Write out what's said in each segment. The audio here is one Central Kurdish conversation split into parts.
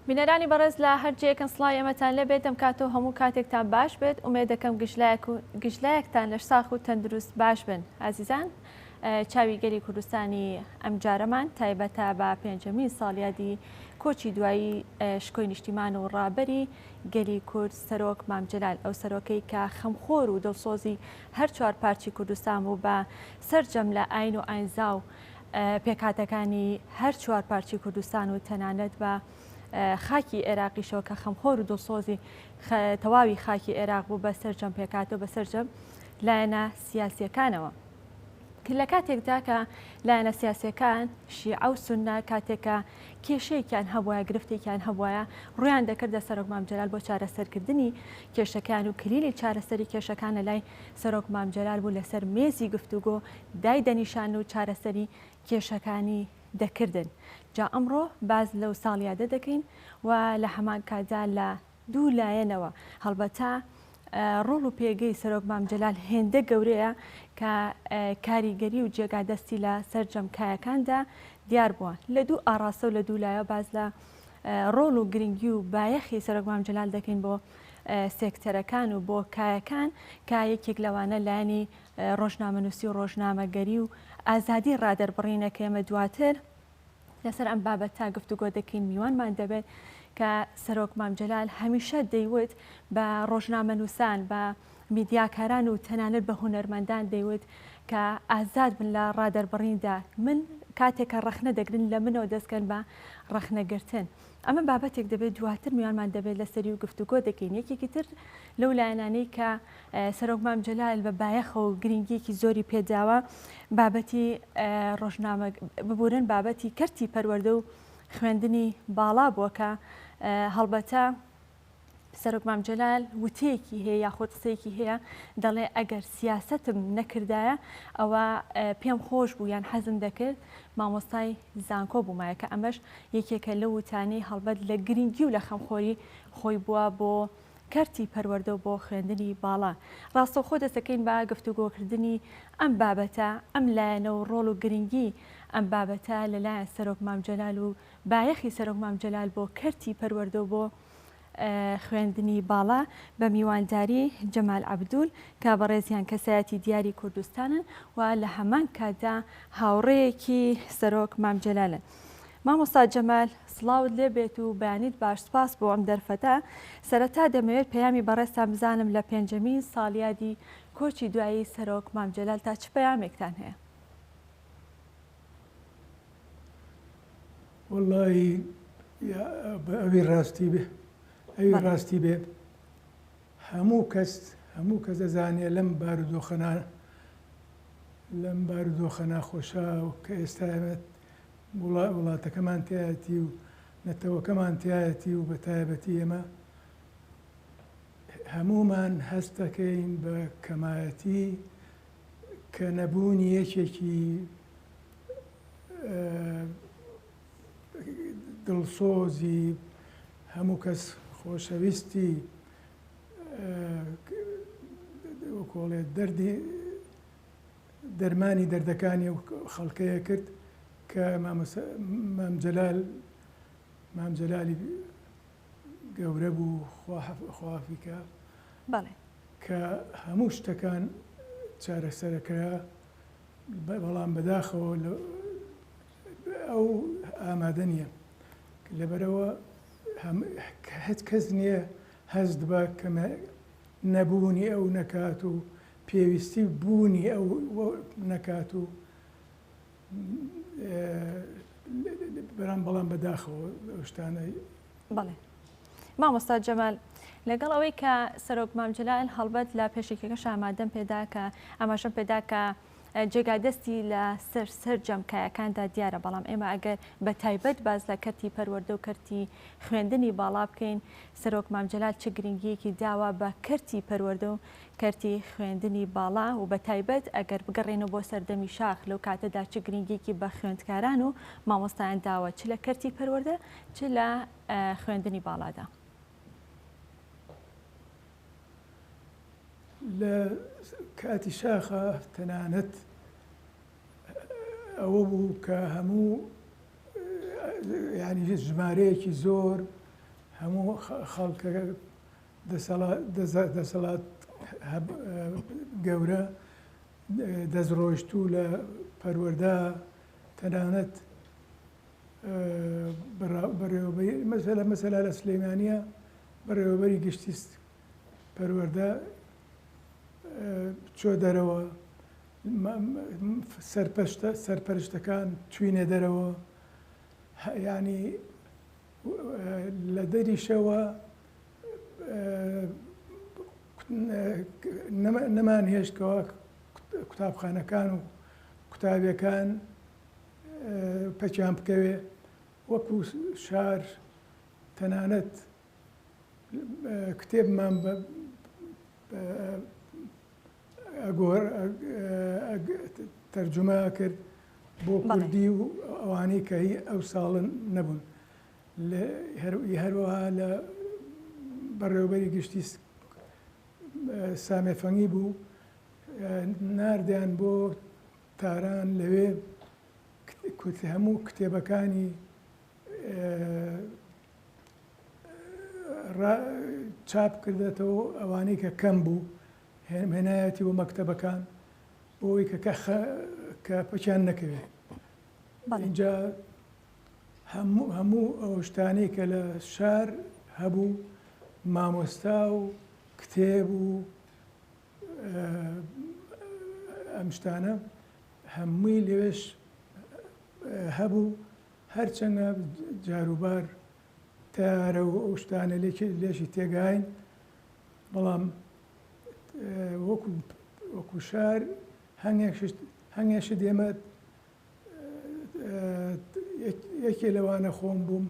بینەرانی بەڕێز لە هەر جێیەکن سڵاوی ئێمەتان لێ بێت ئەم کاتە و هەموو کاتێکتان باش بێت ئومێد دەکەم گشتلایەکتان لەش ساخ و تەندروست باش بن ئازیزان چاوی گەلی کوردستانی ئەمجارەمان تایبەتە بە پێنجەمین ساڵیادی کۆچی دوایی شکۆی نیشتیمان و ڕابەری گەلی کورد سەرۆک مام جەلال ئەو سەرۆکەی کە خەمخۆر و دڵسۆزی هەر چوار پارچی کوردستان بوو بە سەرجەم لە ئاین و ئاینزا و پێکهاتەکانی هەر چوار پارچی کوردستان و تەنانەت بە خاکی عێراقیشەوە کە خەمخۆر و دڵسۆزی تەواوی خاکی عێراق بوو بە سەرجەم پێکهاتە و بە سەرجەم لایەنە سیاسیەکانەوە. لە کاتێکدا کە لایەنە سیاسیەکان شیعە و سوننە کاتێک کە کێشەیەکیان هەبوایە گرفتێکیان هەبوایە ڕویان دەکردە سەرۆک مام جەلال بۆ چارەسەرکردنی کێشەکان و کلیلی چارەسەری کێشەکان لە لای سەرۆک مام جەلال بوو لەسەر مێزی گفتوگۆ دای دەنیشان و چارەسەری کێشەکانی دەکردن جا ئەمڕۆ باز لەو ساڵیادە دەکەین و لە هەمان کاتدا لە دوو لایەنەوە، هەڵبەتە ڕۆڵ و پێگەی سەرۆک مام جەلال هێندە گەورەیە کە کاریگەری و جێگا دەستی لە سەرجەم کایەکاندا دیار بووە. لە دوو ئاڕاستە و لە دوو لایەوە باس لە ڕۆڵ و گرنگی و بایەخی سەرۆک مام جەلال دەکەین بۆ سێکتەرەکان و بۆ کایەکان کە یەکێک لەوانە لایەنی ڕۆژنامەنووسی و ڕۆژنامەگەری و ئازادی ڕادەربڕینە کە ئێمە دواتر لەسەر ئەم بابەتە گفتوگۆ دەکەین میوانمان دەبێت کە سەرۆک مام جەلال هەمیشە دەیوت بە ڕۆژنامەنووسان بە میدیاکاران و تەنانەت بە هونەرمەندان دەیوت کە ئازاد بن لە ڕادەربڕیندا من کاتێک کە ڕەخنە دەگرن لە منەوە دەستکەن بە ڕەخنەگرتن ئەمە بابەتێک دەبێت دواتر میوانمان دەبێت لەسەری و گفتوگۆ دەکەین یەکێکی تر لەو لایەنانەی کە سەرۆک مام جەلال بە بایەخەوە و گرنگیەکی زۆری پێداوە بابەتی ڕۆژنامە ببورن بابەتی کەرتی پەروەردە و خوێندنی باڵا بووە کە هەڵبەتە سەرۆک مام جەلال وتەیەکی هەیە یاخود قسەیەکی هەیە دەڵێ ئەگەر سیاسەتم نەکردایە ئەوە پێم خۆش بوو یان حەزم دەکرد مامۆستای زانکۆ بوومایە کە ئەمەش یەکێکە لەو وتانەی هەڵبەت لە گرنگی و لە خەمخۆری خۆی بووە بۆ کەرتی پەروەردە و بۆ خوێندنی باڵا. ڕاستەوخۆ دەستدەکەین بە گفتوگۆکردنی ئەم بابەتە، ئەم لایەنە و ڕۆڵ و گرنگی ئەم بابەتە لەلایەن سەرۆک مام جەلال و بایەخی سەرۆک مام جەلال بۆ کەرتی پەروەردە و بۆ خوێندنی باڵا بە میوانداری جەمال عەبدول کە بەڕێزیان کەسایەتی دیاری کوردستانن و لە هەمان کاتدا هاوڕێیەکی سەرۆک مام جەلالن. مامۆستا جەمال سڵاوت لێ بێت و بەیانیت باش سپاس بۆ ئەم دەرفەتە سەرەتا دەمەوێت پەیامی بەڕێزتان بزانم لە پێنجەمین ساڵیادی کۆچی دوایی سەرۆک مام جەلال تا چ پەیامێکتان هەیە؟ وەڵی ئەوی ڕاستی بێ ئەوی ڕاستی بێ هەموو کەس هەموو کەس دەزانێ لەم بارودۆخەنا لەم بارودۆخە ناخۆشە کە ئێستا ئێمە وڵاتەکەمان تیایەتی و نەتەوەکەمان تیایەتی و بە تایبەتی ئێمە هەموومان هەست دەکەین بە کەمایەتی کە نەبوونی یەکێکی دڵسۆزی هەموو کەس خۆشەویستی وەکۆڵێ دەردی دەرمانی دەردەکانی ئەو خەڵکەیە کرد کە مام جەلال مام جەلالی گەورە بوو خوافیکە بەڵێ کە هەموو شتەکان چارەسەرەکرا بەڵام بەداخەوە ئەو ئامادە نییە لەبەرەوە هەچ کەس نییە هەست بە کەمە نەبوونی ئەو نەکات و پێویستی بوونی ئەو نەکات و بەرام بەڵام بەداخەوە ئەو شتانە. بەڵێ مامۆستا جەمال لەگەڵ ئەوەی کە سەرۆک مام جەلال هەڵبەت لە پێشەکیەکەش ئامادەم پێدا کە ئاماژەم پێدا کە جێگا دەستی لە سەر سەرجەم کایەکاندا دیارە، بەڵام ئێمە ئەگەر بە تایبەت باس لە کەرتی پەروەردە و کەرتی خوێندنی باڵا بکەین، سەرۆک مام جەلال چ گرنگییەکی داوە بە کەرتی پەروەردە و کەرتی خوێندنی باڵا و بە تایبەت ئەگەر بگەڕێینەوە بۆ سەردەمی شاخ لەو کاتەدا چ گرنگییەکی بە خوێندکاران و مامۆستایان داوە چ لە کەرتی پەروەردە چ لە خوێندنی باڵادا؟ لە کاتی شاخا تەنانەت ئەوە بوو کە هەموو یانی ژمارەیەکی زۆر هەموو خەڵکەکە دەسەڵات گەورە دەستڕۆیشتوو لە پەروەردە تەنانەت بەڕێوەبەری مەسەلە مەسەلا لە سلێمانیە بەڕێوەبەری گشتی پەروەردە چۆ دەرەوە سەرپەشتە سەرپەرشتەکان چوینە دەرەوە ینی لە دەریشەوە نەمان هێشتەوە قوتابخانەکان و قوتابیەکان پەکیان بکەوێ وەکو شار تەنانەت کتێبمان بە تەرجومە کرد بۆ کوردی و ئەوانەی کە هی ئەو ساڵن نەبوون هەروەها لە بەڕێوەبەری گشتی سامێ فەنگی بوو ناردیان بۆ تاران لەوێ هەموو کتێبەکانی چاپ کردێتەوە ئەوانەی کە کەم بوو هێنایەتی بۆ مەکتەبەکان بۆی کە کە پەکیان نەکەوێت اینجا هەموو هەموو ئەو شتانەی کە لە شار هەبوو مامۆستا و کتێب و ئەم شتانە هەمووی لەوێش هەبوو هەرچەندە جاروبار تارە و ئەو شتانە لێشی تێگاین بەڵام وەکو وەکو شار هەنگێک شت ئێمە یەکێ لەوانە خۆم بووم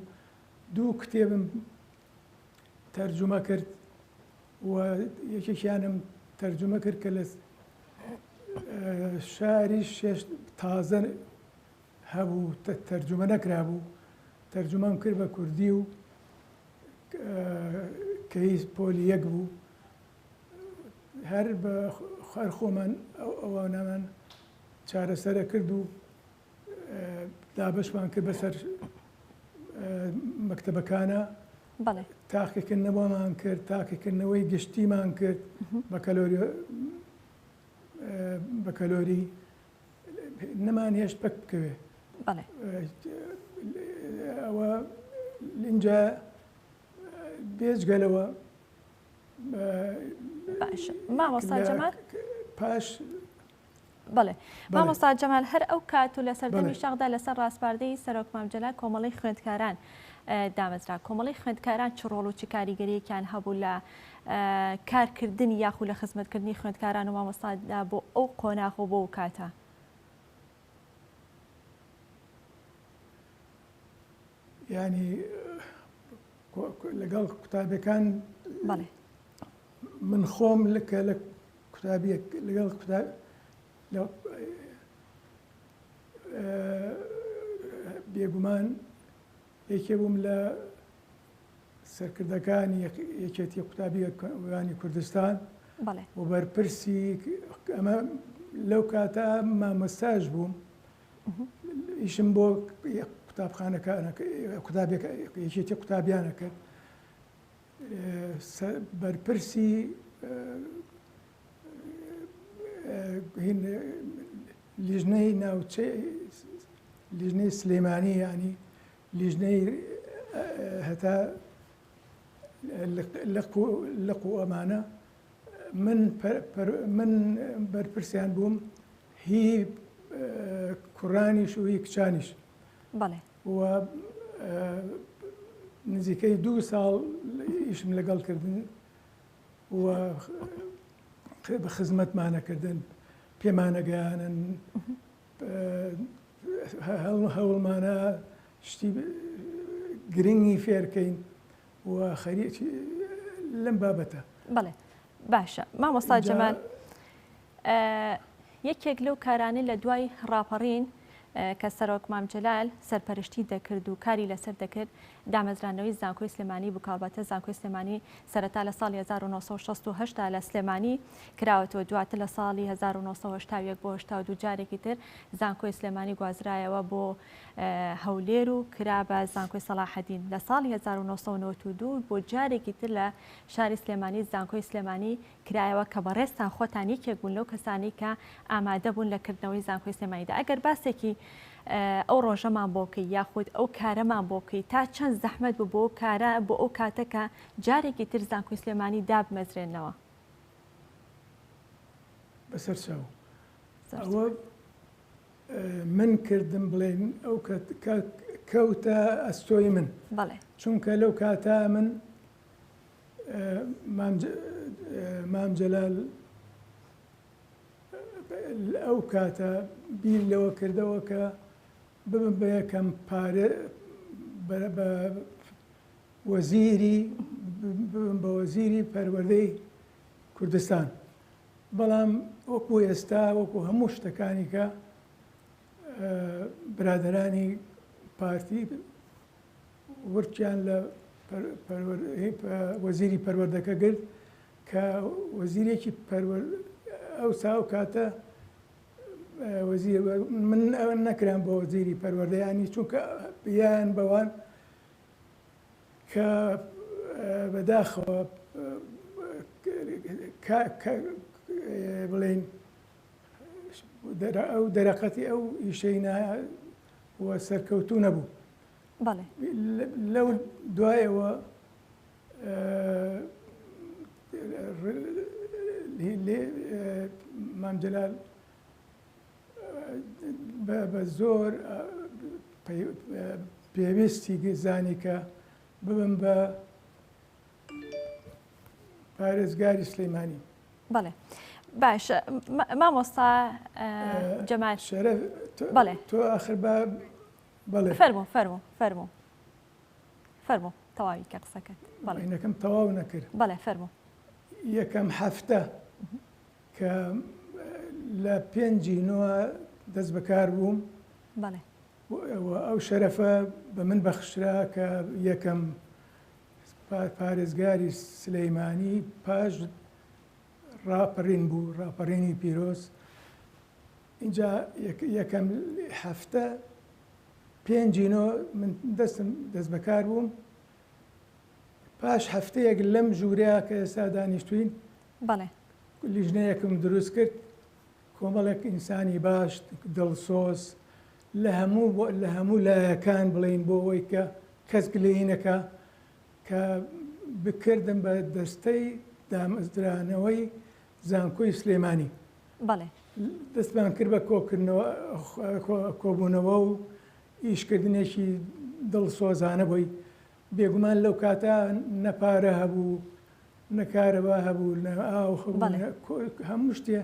دوو کتێبم تەرجومە کرد و یەکێکیانم تەرجومە کرد کە لە شاری شێش تازە هەبوو تەرجومە نەکرابوو تەرجومەم کرد بە کوردی و کەیس پۆلی یەک بوو هەر بە هەر خۆمان ئەوانەمان چارەسەرە کرد و دابەشمان کرد بەسەر مەکتەبەکانە تاقیکردنەوەمان کرد تاقیکردنەوەی گشتیمان کرد بەکەلۆری نەمان هێشت پەک بکەوێ ئەوە اینجا بێجگەلەوە باشە مامۆستا جەمال پاش بەڵێ مامۆستا جەمال هەر ئەو کات و لە سەردەمی شاخدا لەسەر ڕاسپاردەی سەرۆک مام جەلال کۆمەڵی خوێندکاران دامەزرا کۆمەڵی خوێندکاران چ ڕۆڵ و چ کاریگەریەکیان هەبوو لە کارکردنی یاخو لە خزمەتکردنی خوێندکاران و مامۆستادا بۆ ئەو قۆناغ و بۆ کاتە؟ ینی لەگەڵ قوتابیەکان بەڵێ من خۆم لەکە لە قوتابیەک لەگەڵ قوتاب بێگومان یەکێ بووم لە سەرکردەکانی یەکێتی قوتابیانی کوردستان و بەرپرسی ئەمە لەو کاتە مامۆستاش بووم ئیشم بۆ قوتابخانەکان قوتابیەکە یەکێتی قوتابیانە کرد بەرپرسی لیژنەی ناوچەی لیژنەی سلێمانی ینی لیژنەی هەتا لق و ئەمانە من من بەرپرسیان بووم هی کوڕانیش و هی کچانیش بەڵێ و نزیکەی دوو ساڵ ئیشم لەگەڵ کردن و بە خزمەتمانەکردن پێمانەگەیانن هەوڵمانە شتی گرنگی فێرکەین و خەریکی لەم بابەتە. بەڵێ باشە مامۆستا جەمال یەکێک لەو کارانەی لە دوای ڕاپەڕین. کە سەرۆک مام جەلال سەرپەرشتی دەکرد و کاری لەسەر دەکرد دامەزراندنەوەی زانکۆی سلێمانی بوو کە هەڵبەتە زانکۆی سلێمانی سەرەتا لە ساڵی 1968 دا لە سلێمانی کراوەتەوە دواتر لە ساڵی 1981 بۆ 82 جارێکی تر زانکۆی سلێمانی گوازرایەوە بۆ هەولێر و کرا بە زانکۆی سەڵاحەدین لە ساڵی 1992 بۆ جارێکی تر لە شاری سلێمانی زانکۆی سلێمانی کرایەوە کە بەڕێزتان خۆتان یەکێک بوون لەو کەسانەی کە ئامادە بوون لە کردنەوەی زانکۆی سلێمانیدا ئەگەر باسێکی ئەو ڕۆژەمان بۆ بکەی یاخود ئەو کارەمان بۆ بکەی تا چەند زەحمەت بوو بۆ کارە بۆ ئەو کاتە کە جارێکی تر زانکۆی سلێمانی دابمەزرێنەوە؟ بەسەر چاو ئەوە من کردم بڵێن ئەو کەوتە ئەستۆی من چونکە لەو کاتە من مام جەلال ئەو کاتە بیر لەوە کردەوە کە ببم بە یەکەم پارێ بە وەزیری ببم بە وەزیری پەروەردەی کوردستان بەڵام وەکو ئێستا وەکو هەموو شتەکانی کە برادەرانی پارتی ورچیان لە وەزیری پەروەردەکە گرت کە وەزیرێکی پەروەر ئەوسا ئەو کاتە وەزیر من نەکرام بۆ وەزیری پەروەردە ینی چونکە یان بەوان کە بەداخەوە بڵێن ئەو دەرەقەتی ئەو ئیشەی و سەرکەوتوو نەبوو. بەڵێ. لەو دوایەوە مام جەلال بە زۆر پێویستی زانی کە ببم بە پارێزگاری سلەیمانی. بەڵێ باشە مامۆستا جەمال شەرەف بەڵێ تۆ ئاخر بە بەڵێ فەرموو فەرموو فەرموو فەرموو تەواوی کە قسەکەت بەڵێ نەکەم تەواو نەکرد بەڵێ فەرموو یەکەم هەفتە کە لە پێنجی نۆ دەست بەکار بووم بەڵێ ئەو شەرەفە بە من بەخشرا کە یەکەم پارێزگاری سلەیمانی پاش ڕاپەڕین بوو ڕاپەڕینی پیرۆز اینجا یەکەم هەفتە پێنجی نۆ من دەستم دەست بەکار بووم پاش هەفتەیەک لەم ژوورەیە کە ئێستا دانیشتوین بەڵێ لیژنەیەکم دروست کرد کۆمەڵێک ئینسانی باش دڵسۆز لە هەموو لە هەموو لایەکان بڵێین بۆ ئەوەی کە کەس گلەیی نەکا کە بکردم بە دەستەی دامەزرانەوەی زانکۆی سلێمانی. بەڵێ. دەستمان کرد بە کۆکردنەوە کۆبوونەوە و ئیشکردنێکی دڵسۆزانە بۆی. بێگومان لەو کاتە نە پارە هەبوو، نە کارەبا هەبوو، نە ئاو هەبوو، هەموو شتێ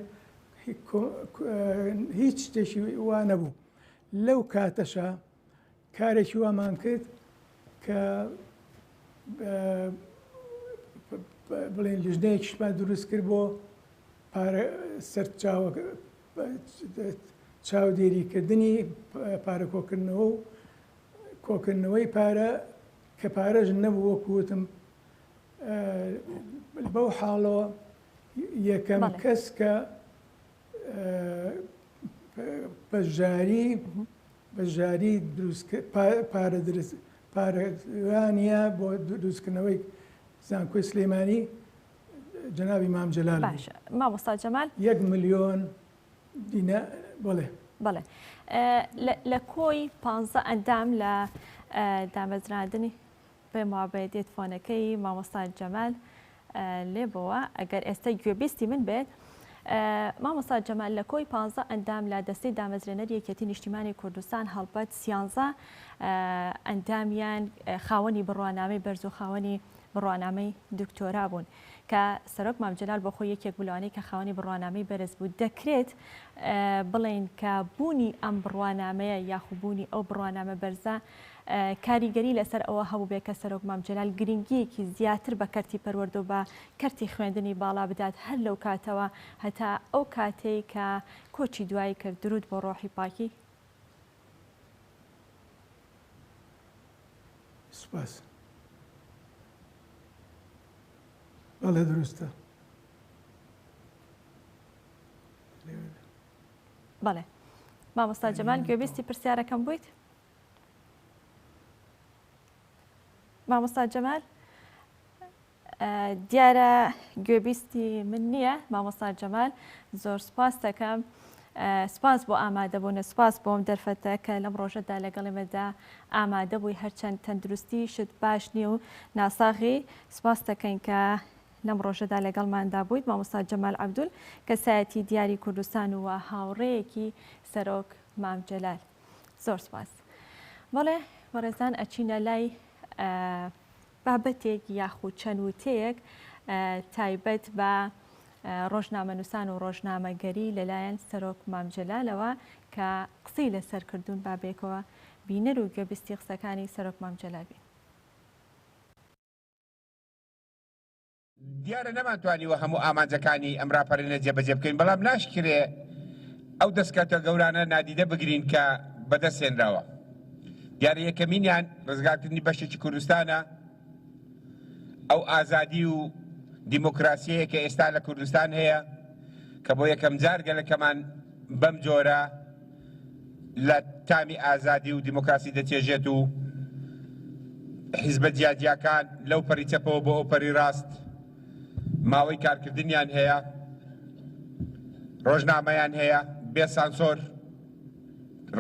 هیچ شتێکی وا نەبوو. لەو کاتەشا کارێکی وامان کرد کە بڵێن لیژنەیەکیشمان دروست کرد بۆ پارە سەرچاوە چاودێریکردنی پارە کۆکردنەوە و کۆکردنەوەی پارە کە پارەش نەبوو وەکو وتم بەو حاڵەوە یەکەم کەس کە بەشداری بەشداری دروست پارە دروست پارەوانە بۆ دروستکردنەوەی زانکۆی سلێمانی جەنابی مام جەلال باشە مامۆستا جەمال یەک ملیۆن دینا بەڵێ بەڵێ لە کۆی پ ئەندام لە دامەزراندنی پێم وابێت دێتفۆنەکەی مامۆستا جەمال لێبەوە ئەگەر ئێستا گوێبیستی من بێت مامۆستا جەمال لە کۆی پانزە ئەندام لە دەستەی دامەزرێنەری یەکێتی نیشتیمانی کوردستان هەڵبەت سیانزە ئەندامیان خاوەنی بڕوانامەی بەرز و خاوەنی بڕوانامەی دکتۆرا بوون کە سەرۆک مام جەلال بۆ خۆی یەکێک بوو لەوانەی کە خاوەنی بڕوانامەی بەرز بوو دەکرێت بڵێین کە بوونی ئەم بڕوانامەیە یاخو بوونی ئەو بڕوانامە بەرزە کاریگەری لەسەر ئەوە هەبووبێ کە سەرۆک مام جەلال گرنگییەکی زیاتر بە کەرتی پەروەردە و بە کەرتی خوێندنی باڵا بدات هەر لەو کاتەوە هەتا ئەو کاتەی کە کۆچی دوایی کرد، دروود بۆ ڕۆحی پاکی. سوپاس. بەڵێ دروستە. بەڵێ مامۆستا جەمال گوێبیستی پرسیارەکەم بوویت؟ مامۆستا جەمال دیارە گوێبیستی من نییە مامۆستا جەمال زۆر سپاس دەکەم سپاس بۆ ئامادەبوون سپاس بۆم دەرفەتە کە لەم ڕۆژەدا لەگەڵ ئێمەدا ئامادە بووی هەرچەند تەندروستی شت باش نییە و ناساغی سپاس دەکەین کە لەم ڕۆژەدا لەگەڵماندا بوویت مامۆستا جەمال عەبدول کەسایەتی دیاری کوردستان و هاوڕێیەکی سەرۆک مام جەلال زۆر سپاس بەڵێ بەڕێزان ئەچینە لای بابەتێک یاخود چەند وتەیەک تایبەت بە ڕۆژنامەنووسان و ڕۆژنامەگەری لەلایەن سەرۆک مام جەلالەوە کە قسەی لەسەر کردوون با بێکەوە بینەر و گوێبیستی قسەکانی سەرۆک مام جەلال بین. دیارە نەمانتوانیوە هەموو ئامانجەکانی ئەم راپەرینە جێبەجێ بکەین، بەڵام ناشکرێ ئەو دەستکەوتە گەورانە نادیدە بگرین کە بەدەست هێنراوە. دیارە یەکەمینیان رزگارکردنی بەشێکی کوردستانە، ئەو ئازادی و دیموکراسیەیە کە ئێستا لە کوردستان هەیە کە بۆ یەکەمجار گەلەکەمان بەم جۆرە لە تامی ئازادی و دیموکراسی دەچێژێت و حیزبە جیاجیاکان لەو پەری چەپەوە بۆ ئەو پەری ڕاست ماوەی کارکردنیان هەیە، ڕۆژنامەیان هەیە بێ سانسۆر،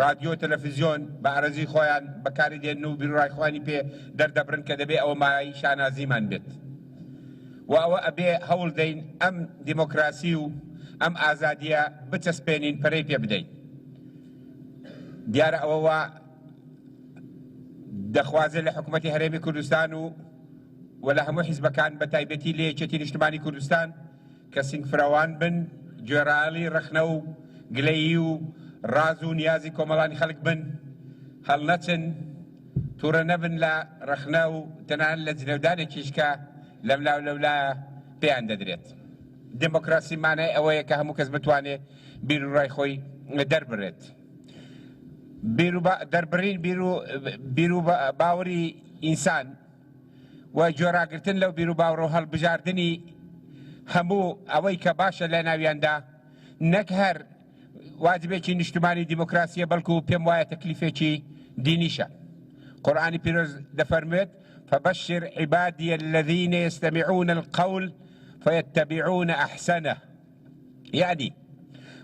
ڕادیۆ تەلەفزیۆن بە ئارەزوی خۆیان بەکاری دێنن و بیروڕای خۆیانی پێ دەردەبرن کە دەبێ ئەوە مایەی شانازیمان بێت و ئەوە ئەبێ هەوڵ دەین ئەم دیموکراسی و ئەم ئازادیە بچەسپێنین پەرەی پێ بدەین دیارە ئەوە وا دەخوازێت لە حکوومەتی هەرێمی کوردستان و و لە هەموو حیزبەکان بە تایبەتی لە یەکێتی نیشتمانی کوردستان کە سینگفراوان بن، گوێڕایەڵی ڕەخنە و گلەیی و ڕاز و نیازی کۆمەڵانی خەڵک بن، هەڵنەچن، توڕە نەبن لە ڕەخنە و تەنانەت لە جنێودانێکیش کە لەملا و لەولا پێیان دەدرێت. دێمۆکراسی مانای ئەوەیە کە هەموو کەس بتوانێ بیروڕای خۆی دەربرێت. دەربڕین بیروباوەری ئینسان و گوێڕاگرتن لەو بیروباوڕ و هەڵبژاردنی هەموو ئەوەی کە باشە لە ناویاندا نەک هەر واجبێکی نیشتمانی دیموکراسیە بەڵکو پێم وایە تەکلیفێکی دینیشە. قورئانی پیرۆز دەفەرموێت فبشر عبادی الذین یستمعون القول فیتبعون احسنه یعنی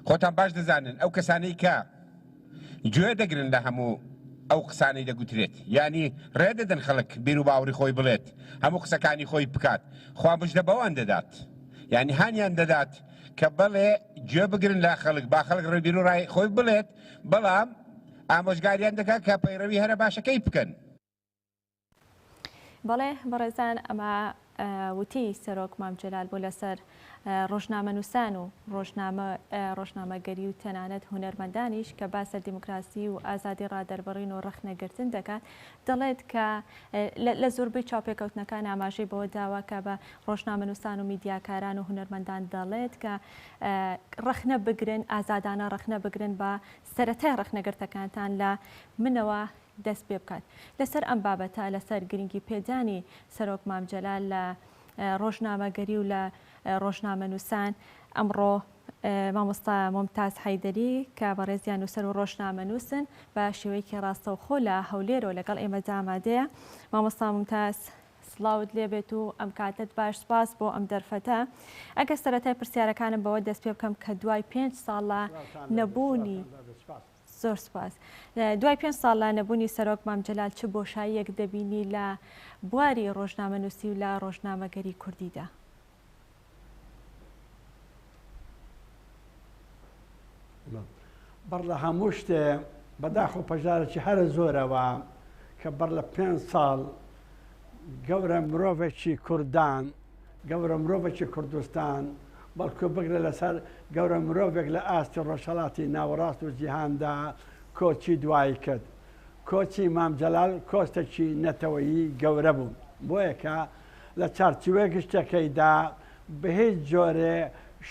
خۆتان باش دەزانن ئەو کەسانەی کە گوێ دەگرن لە هەموو ئەو قسانەی دەگوترێت یانی ڕێ دەدەن خەڵک بیر و باوەڕی خۆی بڵێت هەموو قسەکانی خۆی بکات خوا مژدە بەوان دەدات یانی هانیان دەدات کە بەڵێ گوێ بگرن لە خەڵک با خەڵک ڕێ بیر و ڕای خۆی بڵێت بەڵام ئامۆژگاریان دەکات کە پەیڕەوی هەرە باشەکەی بکەن. بەڵێ بەڕێزان ئەمە وتی سەرۆک مام جەلال بوو لەسەر ڕۆژنامەنووسان و ڕۆژنامە ڕۆژنامەگەری و تەنانەت هونەرمەندانیش کە باس لە دیموکراسی و ئازادی ڕادەربڕین و ڕەخنەگرتن دەکات دەڵێت کە لە زۆربەی چاوپێکەوتنەکان ئاماژەی بەوە داوە کە بە ڕۆژنامەنووسان و میدیاکاران و هونەرمەندان دەڵێت کە ڕەخنە بگرن ئازادانە ڕەخنە بگرن بە سەرەتای ڕەخنەگرتەکانتان لە منەوە دەست پێ بکات. لەسەر ئەم بابەتە، لەسەر گرنگی پێدانی سەرۆک مام جەلال لە ڕۆژنامەگەری و لە ڕۆژنامەنووسان، ئەمڕۆ مامۆستا مومتاز حەیدەری کە بەڕێزیان نووسەر و ڕۆژنامەنووسن بە شێوەیەکی ڕاستەوخۆ لە هەولێرەوە لەگەڵ ئێمەدا ئامادەیە. مامۆستا مومتاز سڵاوت لێبێت و ئەم کاتەت باش سپاس بۆ ئەم دەرفەتە. ئەگەر سەرەتای پرسیارەکانم بەوە دەست پێ بکەم کە دوای پێنج ساڵ لە نەبوونی زۆر سوپاس. دوای پێنج ساڵ لە نەبوونی سەرۆک مام جەلال چ بۆشاییەک دەبینی لە بواری ڕۆژنامەنووسی و لە ڕۆژنامەگەری کوردیدا؟ بەر لە هەموو شتێ بەداخ و پەژارێکی هەرە زۆرەوە کە بەر لە پێنج ساڵ گەورە مرۆڤێکی کوردان گەورە مرۆڤێکی کوردستان، بەڵکو بگرە لەسەر گەورە مرۆڤێک لە ئاستی ڕۆژهەڵاتی ناوەڕاست و جیهاندا کۆچی دوایی کرد. کۆچی مام جەلال کۆستێکی نەتەوەیی گەورە بوو. بۆیە کە لە چارچیوەی گشتیەکەیدا بە هیچ جۆرێ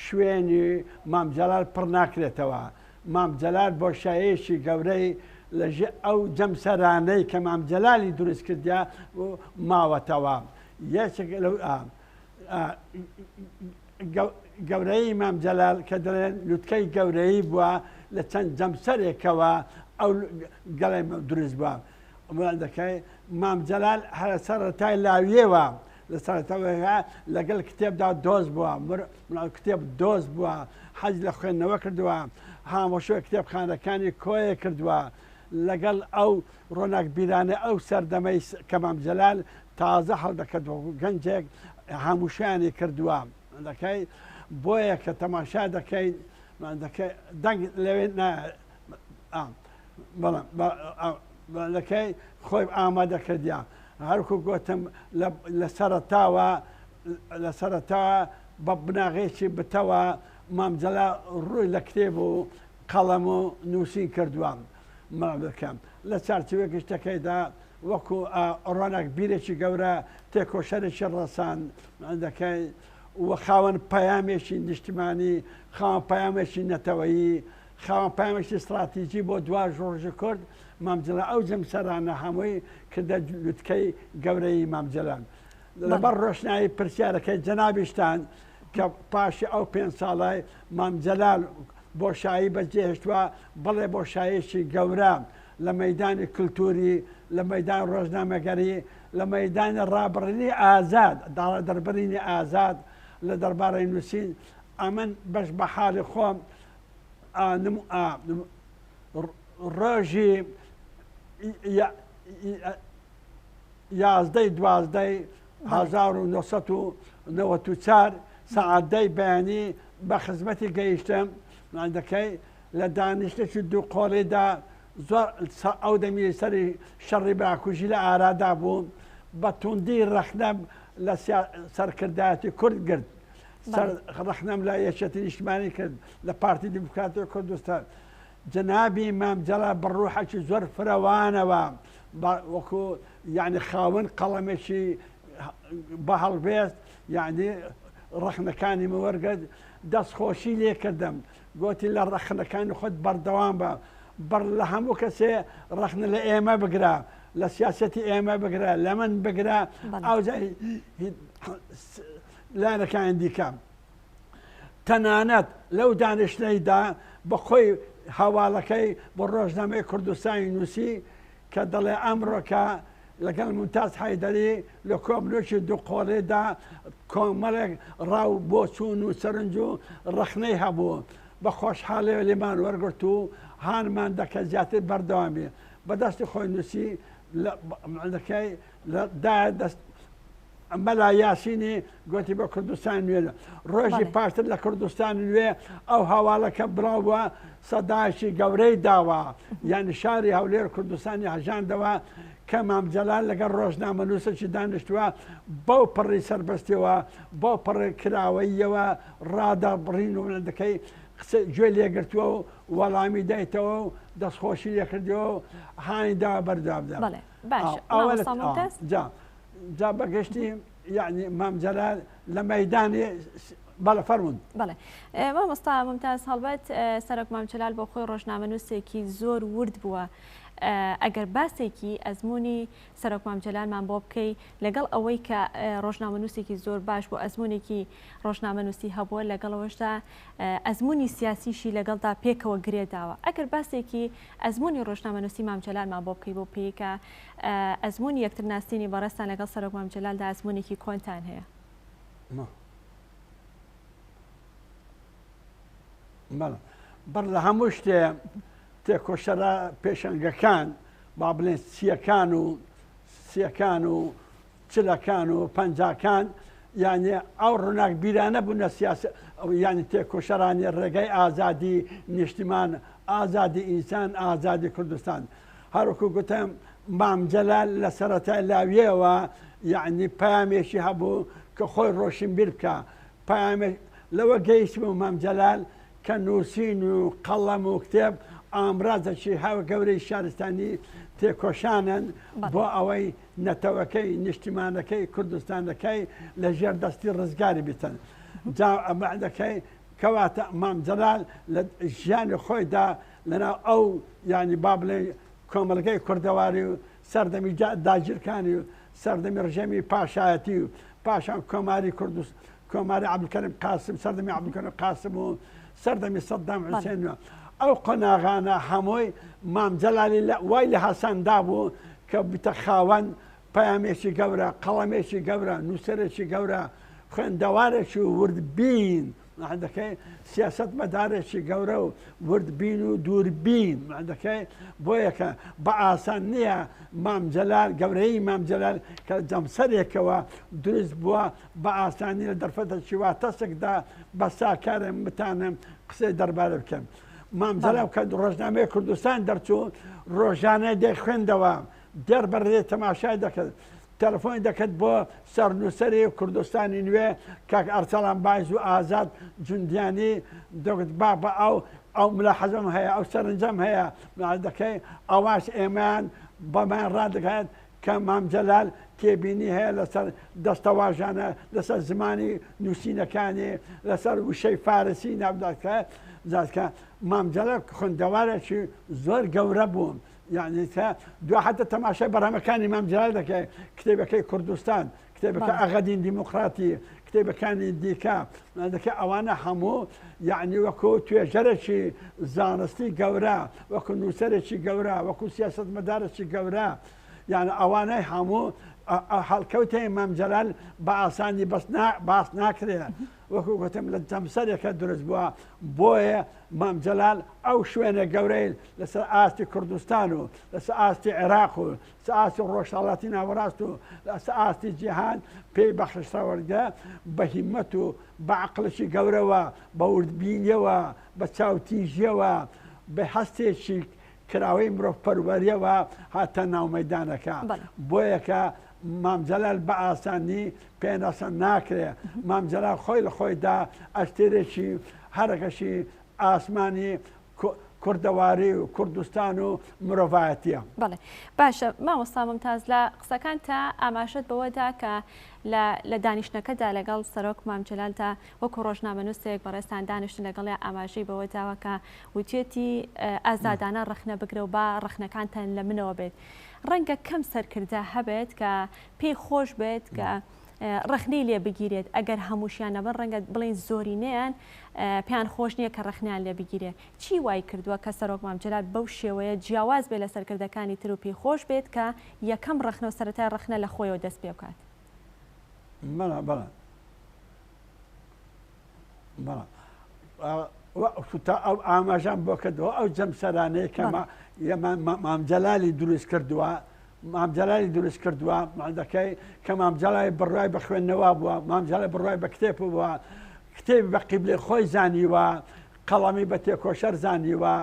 شوێنی مام جەلال پڕ ناکرێتەوە. مام جەلال بۆشاییەکی گەورەی لە ژێ ئەو جەمسەرانەی کە مام جەلالی دروست کردیا ماوەتەوە. یەکێک لەو گەورەیی مام جەلال کە دەڵێن لوتکەی گەورەیی بووە لە چەند جەمسەرێکەوە ئەو گەڵێ دروست بووە. دەکەی مام جەلال هەر سەرەتای لاویەوە لە سەرەتاوە لەگەڵ کتێبدا دۆست بووە، کتێب دۆست بووە، حەز لە خوێندنەوە کردووە، هامۆشۆی کتێبخانەکانی کۆیە کردووە، لەگەڵ ئەو ڕۆناکبیرانە ئەو سەردەمەی کە مام جەلال تازە هەڵدەکرد وەکو گەنجێک هاموشیانی کردووە دەکەی بۆیە کە تەماشا دەکەین دەکەی دەنگ لەوێ بەڵام دەکەی خۆی ئامادە کردیا هەرکو گوتم لە سەرەتاوە لە سەرەتا بە بناغێکی بتەوە مام جەلال ڕووی لە کتێب و قەڵەم و نووسین کردووە مەڵام لە چارچێوەی گشتەکەیدا وەکو ڕۆناکبیرێکی گەورە، تێکۆشەرێکی ڕەسان دەکەی و خاوەن پەیامێکی نیشتمانی، خاوەن پەیامێکی نەتەوەیی، خاوەن پەیامێکی ستراتیجی بۆ دوا ڕۆژی کورد، مام جەلال ئەو جەمسەرانە هەمووی کردە لوتکەی گەورەیی مام جەلال. لەبەر ڕۆشنایی پرسیارەکەی جەنابیشتان کە پاشی ئەو پێنج ساڵەی مام جەلال بۆشایی بەجێهێشتووە، بەڵێ بۆشاییەکی گەورە لە مەیدانی کلتوری، لە مەیدانی ڕۆژنامەگەری، لە مەیدانی ڕابڕینی ئازاد، دەربڕینی ئازاد لە دەربارەی نووسین، ئەمن بەش بە حاڵی خۆم ڕۆژی یازدەی دوازدەی 1994 سەعات دەی بەیانی بە خزمەتی گەیشتم دەکەی لە دانیشتێکی دوو قۆڵیدا زۆر ئەو دەمی سەری شەڕی براکوژی لە ئارادا بوو بە توندی ڕەخنەم لە سەرکردایەتی کورد گرت ڕەخنەم لە یەکێتی نیشتمانی کرد لە پارتی دیموکراتی کوردستان جەنابی مام جەلال بە ڕوحێکی زۆر فرەوانەوە وەکو یعنی خاوەن قەڵەمێکی بە هەڵوێست یعنی ڕەخنەکانی من وەرگرت دەستخۆشی لێ کردم گۆتی لە ڕەخنەکانی خۆت بەردەوام بە بەر لە هەموو کەسێ ڕەخنە لە ئێمە بگرە لە سیاسەتی ئێمە بگرە لە من بگرە ئەوجا لایەنەکانی دیکە تەنانەت لەو دانیشتنەیدا بە خۆی هەواڵەکەی بۆ ڕۆژنامەی کوردستانی نووسی کە دەڵێ ئەمڕۆکە لەگەڵ ممتاز حەیدەری لە کۆبنۆکی دووقۆڵیدا کۆمەڵێک ڕا و بۆچوون و سەرنج و ڕەخنەی هەبوو، بە خۆشحاڵیەوە لێمان وەرگرت و هانمان دا کە زیاتر بەردەوام بین. بە دەستی خۆی نووسی لە لە دایە دەست مەلا یاسینی گۆتی بە کوردستانی نوێ ڕۆژی پاشتر لە کوردستانی نوێ ئەو هەواڵە کە بڵاو بووە سەدایەکی گەورەی داوە یعنی شاری هەولێر کوردستانی هەژاندەوە کە مام جەلال لەگەڵ ڕۆژنامەنووسێکی دانیشتووە بەو پەڕی سەربەستیەوە بەو پەڕی کراوەییەوە ڕادەبڕین و دەکەی قسە گوێ لێگرتووە و وەڵامی دایتەوە و دەستخۆشی لێکردەوە و هانی داوە بەردەوام بەڵێ باشە مامۆستا ممتاز جا جا بەگشتی یعنی مام جەلال لە مەیدانی بەڵێ فەرموون. بەڵێ مامۆستا ممتاز هەڵبەت سەرۆک مام جەلال بۆ خۆی ڕۆژنامەنووسێکی زۆر ورد بووە ئەگەر باسێکی ئەزمموی سەرۆک مام جەلالمان بۆ بکەی لەگەڵ ئەوەی کە ڕۆژنامەنووسێکی زۆر باش بۆ ئەزمونێکی ڕۆژنامەنووسی هەبووە لەگەڵەوەشدا ئەزمموی سیاسیشی لەگەڵدا پێکەوە گرێداوە ئەگەر باسێکی ئەزمموی ڕۆژنامەنووسی مام جەلالمان بۆ بکەی بۆ پێیکە ئەزموونی یەکتر ناسینی بەڕێزتان لەگەڵ سەرۆک مام جەلالدا ئەزموونێکی کۆنتان هەیە. بەڵێ بەر لە هەموو شتێ تێکۆشەرە پێشەنگەکان با بڵێن سیەکان و سیەکان و چلەکان و پەنجاکان یعنی ئەو ڕووناکبیرانە بوونە سیاس یعنی تێکۆشەرانی ڕێگەی ئازادی نیشتیمان ئازادی ئینسان ئازادی کوردستان هەروەکو گوتم مام جەلال لە سەرەتای لاویەوە یەعنی پەیامێکی هەبوو کە خۆی ڕۆشنبیر بکا پەیامێک لەوە گەیشتبوو مام جەلال کە نووسین و قەڵەم و کتێب ئامرازێکی هەوە گەورەی شارستانی تێکۆشانن بۆ ئەوەی نەتەوەکەی نیشتیمانەکەی کوردستانەکەی لە ژێر دەستی ڕزگاری بیتن جا ئەمەکەی کەواتە مام جەلال لە ژیانی خۆیدا لەناو ئەو یانی با بڵێین کۆمەڵگەی کوردەواری و سەردەمی داگیرکانی و سەردەمی ڕژێمی پاشایەتی و پاشان کۆماری کوردست کۆماری عەبدولکەریم قاسم سەردەمی عەبدولکەریم قاسم و سەردەمی سەدام حوسێن و ئەو قۆناغانە هەمووی مام جەلالی وای لە هەسان دابوو کە بتە خاوەن پەیامێکی گەورە، قەڵەمێکی گەورە، نووسەرێکی گەورە، خوێندەوارێکی وردبین، دەکەی سیاسەتمەدارێکی گەورە و وردبین و دووربین دەکەی بۆیە کە بە ئاسان نییە مام جەلال گەورەی مام جەلال کە جەمسەرێکەوە دروست بووە بە ئاسانی لە دەرفەتێکی وا تەسکدا بە ساکارم بتانم قسەی دەربارە بکەم. مام جەلال کە ڕۆژنامەی کوردستان دەرچوو ڕۆژانە دەیخوێندەوە دێڕ بە ڕێ تەماشای دەکرد، تەلەفۆنی دەکرد بۆ سەرنووسەری کوردستانی نوێ کاک ئەرسەلان بایز و ئازاد جوندیانی، دەگوت بابە ئەو ئەو ملاحەزەم هەیە، ئەو سەرنجەم هەیە، دەکەی ئەواش ئێمەیان بەمان ڕادەگەیاند کە مام جەلال تێبینی هەیە لەسەر دەستەواژانە، لەسەر زمانی نووسینەکانی، لەسەر وشەی فارسی ناوداکە، زاتکە مام جەلال خوێندەوارێکی زۆر گەورە بوو. یەعنی تا دوا حەتە تەماشای بەرهەمەکانی مام جەلال دەکەی کتێبەکەی کوردستان کتێبەکە ئەغەدین دیموکراتی کتێبەکانی دیکە دەکە ئەوانە هەموو یعنی وەکو توێژەرێکی زانستی گەورە وەکو نووسەرێکی گەورە وەکو سیاستمەدارێکی گەورە یعنی ئەوانەی هەموو هەڵکەوتەی مام جەلال بە ئاسانی بەس باس ناکرێ وەکو گوتم لە جەمسەرێکە دروست بووە بۆیە مام جەلال ئەو شوێنە گەورەی لەسەر ئاستی کوردستان و لەسەر ئاستی عێراق و لەسەر ئاستی ڕۆژهەڵاتی ناوەڕاست و لەسەر ئاستی جیهان پێی بەخشراوەگە بە هیمەت و بە عەقڵێکی گەورەوە بە وردبینیەوە بە چاوتیژیەوە بە هەستێکی کراوەی مرۆڤپەروەریەوە هاتە ناو مەیدانەکە بۆیە کە مام جەلال بە ئاسانی پێناسە ناکرێ مام جەلال خۆی لە خۆیدا ئەستێرێکی هەرەکەشی ئاسمانی کوردەواری و کوردستان و مرۆڤایەتیە. بەڵێ باشە مامۆستا ممتاز لە قسەکانتا ئاماژەت بەوە دا کە لە لە دانیشتنەکەدا لەگەڵ سەرۆک مام جەلال تا وەکو ڕۆژنامەنووسێک بەڕێزتان دانیشتن لەگەڵیا ئاماژەی بەوە داوە کە وتیەتی ئازادانە ڕەخنە بگرە و با ڕەخنەکانتان لە منەوە بێت ڕەنگە کەم سەرکردە هەبێت کە پێی خۆش بێت کە ڕەخنەی لێ بگیرێت ئەگەر هەمووشیان نەبن ڕەنگە بڵێین زۆرینەیان پێیان خۆش نییە کە ڕەخنەیان لێ بگیرێ چی وای کردووە کە سەرۆک مام جەلال بەو شێوەیە جیاواز بێ لە سەرکردەکانی تر و پێی خۆش بێت کە یەکەم ڕەخنە و سەرەتای ڕەخنە لە خۆیەوە دەست پێ بکات؟ بەڵێ بەڵێ بەڵێ تا ئەو ئاماژان بۆ کردەوە ئەو جەمسەرانەی کە مام جەلالی دروست کردووە مام جەلالی دروست کردووە دەکەی کە مام جەلالی بڕوای بە خوێندنەوە بووە مام جەلالی بڕوای بە کتێب بووە کتێبی بە قیبلەی خۆی زانیوە قەڵەمی بە تێکۆشەر زانیوە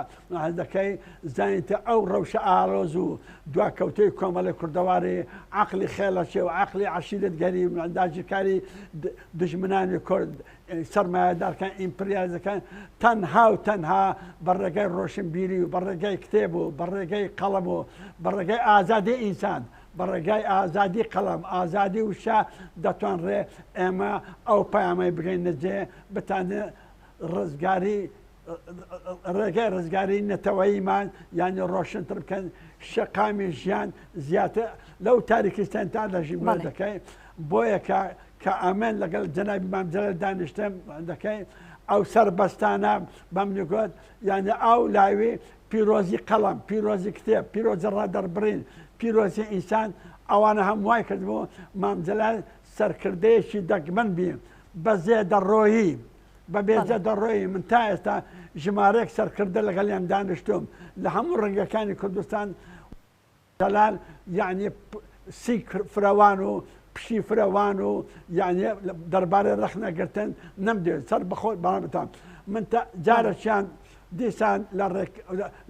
دەکەی زانیتە ئەو ڕەوشە ئاڵۆز و دواکەوتەی کۆمەڵی کوردەواری عقلی خێڵەچێ و عقلی عەشیرەتگەری و داگیرکاری دژمنانی کورد سەرمایەدارکان ئیمپریالیزەکان تەنها و تەنها بە ڕێگای ڕۆشنبیری و بە ڕێگای کتێب و بە ڕێگای قەڵەم و بە ڕێگای ئازادی ئینسان بە ڕێگای ئازادی قەڵەم ئازادی وشە دەتوانرێ ئێمە ئەو پەیامەی بگەینە جێ بتانێ ڕزگاری ڕێگای ڕزگاری نەتەوەییمان یانی ڕۆشنتر بکەن شەقامی ژیان زیاتر لەو تاریکستان تا دەژین دەکەی بۆیە کە کە ئەمن لەگەڵ جەنابی مام جەلال دانیشتم دەکەی ئەو سەربەستانە بەمنی گوت یعنی ئەو لاوی پیرۆزی قەڵەم پیرۆزی کتێب پیرۆزی ڕادەربڕین پیرۆزی ئینسان ئەوانە هەم وای کردبوو مام جەلال سەرکردەیەکی دەگمەن بی بە زێدەڕۆیی بە بێجە دەڕۆیی من تا ئێستا ژمارەیەک سەرکردە لەگەڵیان دانیشتوم لە هەموو ڕەنگەکانی کوردستان جەلال یەعنی سیک فرەوان و پشی فرەوان و یەعنی دەربارەی ڕەخنە گرتن نەمدەوێت سەر بەخۆ بەڵام بتان من تا جارێکیان دیسان لە ڕێک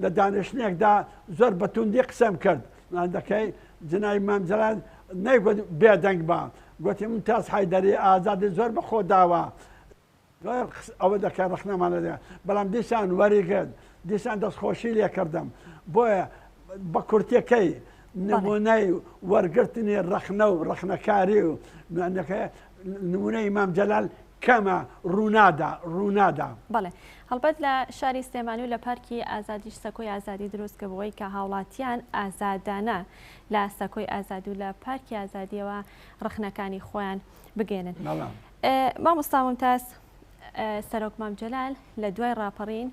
لە دانیشتنێکدا زۆر بە توندی قسەم کرد دەکەی جنای مام جەلال نەیگوت بێدەنگ بە گوتی ممتاز حەیدەری ئازادی زۆر بە خۆ داوە زۆر ئەوە دەکە ڕەخنەمان لێ دەگرت بەڵام دیسان وەریگرت دیسان دەستخۆشی لێ کردم بۆیە بە کورتەکەی نمونەی وەرگرتنی ڕەخنە و ڕەخنەکاری و نمونەی مام جەلال کەمە ڕوونادا ڕوونادا. بەڵێ هەڵبەت لە شاری سلێمانی و لە پارکی ئازادیش سەکۆی ئازادی دروست کە بۆی کە هاوڵاتیان ئازادانە لە سەکۆی ئازادی و لە پارکی ئازادیەوە ڕەخنەکانی خۆیان بگەێنن. مامۆستا ممتاز سەرۆک مام جەلال لە دوای ڕاپەڕین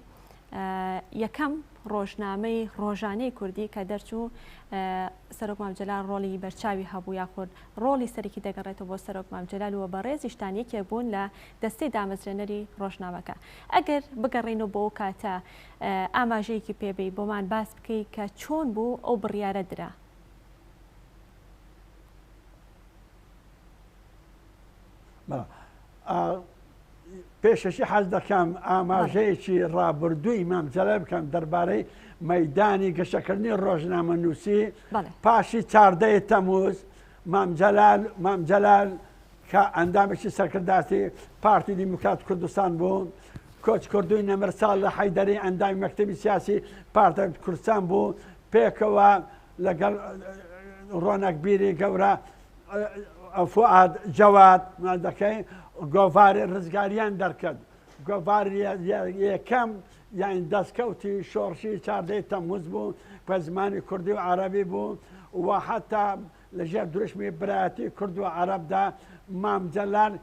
یەکەم ڕۆژنامەی ڕۆژانەی کوردی کە دەرچوو سەرۆک مام جەلال ڕۆڵی بەرچاوی هەبوو یاخود ڕۆڵی سەرەکی دەگەڕێتەوە بۆ سەرۆک مام جەلال و بەڕێزیشتان یەکێک بوون لە دەستەی دامەزرێنەری ڕۆژنامەکە. ئەگەر بگەڕێینەوە بۆ ئەو کاتە ئاماژەیەکی پێ بەی بۆمان باس بکەی کە چۆن بوو ئەو بڕیارە درا؟ پێشەکی حەز دەکەم ئاماژەیەکی ڕابردووی مام جەلال بکەم دەربارەی مەدانی گەشەکردنی ڕۆژنامەنووسی پاشی چاردەی تەموز مام جەلال مام جەلال کە ئەندامێکی سەرکرداتی پارتی دیموکرات کوردستان بوو کۆچ کردووی نەمر ساڵ لە حەیدەری ئەندامی مەکتەبی سیاسی پارتە کوردستان بوو پێکەوە لەگەڵ ڕۆنەکبیری گەورە فوئاد جەواد دەکەی گۆڤاری ڕزگاریان دەرکرد گۆڤاری یەکەم یان دەستکەوتی شۆڕشی چاردەی تەمموز بوو بە زمانی کوردی و عەرەبی بوو و حتا لەژێر دروشمی برایەتی کورد و عەرەبدا مام جەلال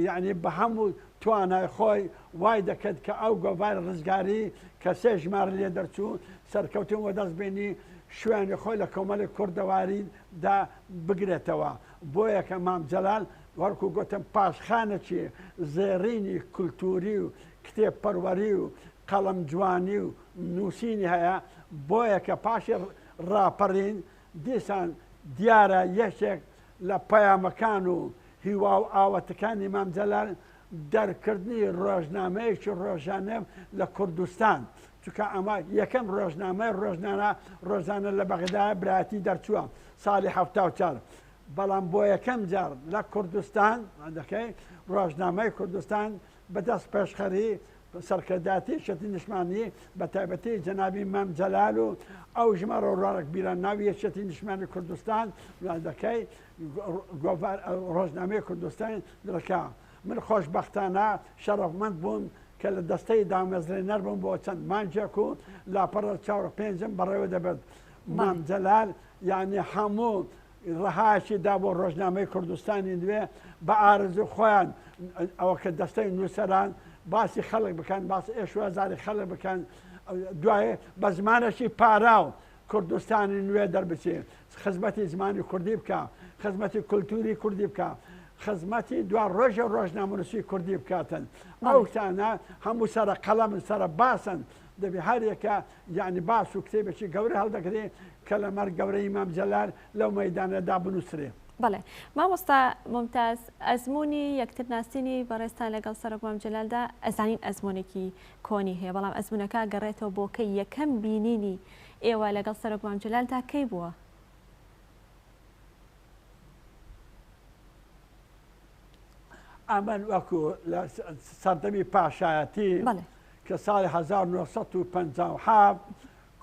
یعنی بە هەموو توانای خۆی وای دەکرد کە ئەو گۆڤاری ڕزگاری کە سێ ژمارە لێ دەرچوو سەرکەوتن وەدەست بێنی شوێنی خۆی لە کۆمەڵی کوردەواری دا بگرێتەوە، بۆیە کە مام جەلال وەکو گوتم پاشخانێکی زێڕینی کولتووری و کتێب پەروەری و قەڵەم جوانی و نووسینی هەیە، بۆیە کە پاشی ڕاپەڕین دیسان دیارە یەکێک لە پەیامەکان و هیوا و ئاواتەکانی مام جەلال دەرکردنی ڕۆژنامەیەکی ڕۆژانە لە کوردستان، چونکە ئەمە یەکەم ڕۆژنامەی ڕۆژنانە ڕۆژانە لە بەغدا برایەتی دەرچووە ساڵی 74 بەڵام بۆ یەکەم جار لە کوردستان دەکەی ڕۆژنامەی کوردستان بەدەست پێشخەری سەرکردایەتی یەکێتی نیشتمانی بە تایبەتی جەنابی مام جەلال و ئەو ژمارە ڕۆڵەکبیران ناوی یەکێتی نیشتمانی کوردستان دەکەی گۆڤار ڕۆژنامەی کوردستان دەکا من خۆشبەختانە شەڕەفمەند بووم کە لە دەستەی دامەزرێنەر بووم بۆ چەند مانگێک و لاپەڕە چاور پێنجم بەڕێوە دەبرد مام جەلال یعنی هەموو ڕەهایەکی دا بۆ ڕۆژنامەی کوردستانی نوێ بە ئارەزوو خۆیان ئەوە کە دەستەی نووسەران باسی خەڵک بکەن باس ئێش و ئازاری خەڵک بکەن دوایێ بە زمانێکی پاراو کوردستانی نوێ دەربچێ خزمەتی زمانی کوردی بکە خزمەتی کولتوری کوردی بکە خزمەتی دوا ڕۆژە ڕۆژنامەنووسی کوردی بکاتن ئەو شتانە هەموو سەرە قەڵەمن سەرە باسن دەبێ هەرێکە یعنی باس و کتێبێکی گەورە هەڵدەگرێ کە لەمەڕ گەورەی مام جەلال لەو مەیدانەدا بنووسرێ. بەڵێ مامۆستا مومتاز، ئەزموونی یەکتر ناسینی بەڕێزتان لەگەڵ سەرۆک مام جەلالدا ئەزانین ئەزموونێکی کۆنی هەیە، بەڵام ئەزموونەکە ئەگەڕێتەوە بۆ کەی، یەکەم بینینی ئێوە لەگەڵ سەرۆک مام جەلالدا کەی بووە؟ ئەمن وەکو لە سەردەمی پاشایەتی کە ساڵی 1957